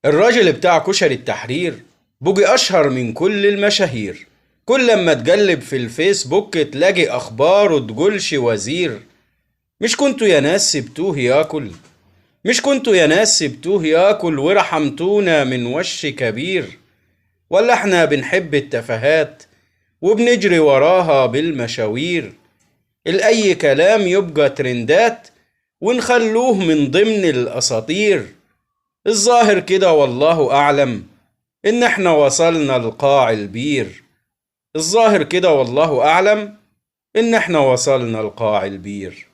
الراجل بتاع كشري التحرير بقي أشهر من كل المشاهير، كل لما تقلب في الفيسبوك تلاقي أخباره تقولش وزير. مش كنتوا يا ناس سبتوه ياكل، مش كنتوا يا ناس سبتوه ياكل ورحمتونا من وش كبير؟ ولا احنا بنحب التفاهات وبنجري وراها بالمشاوير؟ الأي كلام يبقى ترندات ونخلوه من ضمن الأساطير. الظاهر كده والله أعلم إن احنا وصلنا لقاع البير، الظاهر كده والله أعلم إن احنا وصلنا لقاع البير.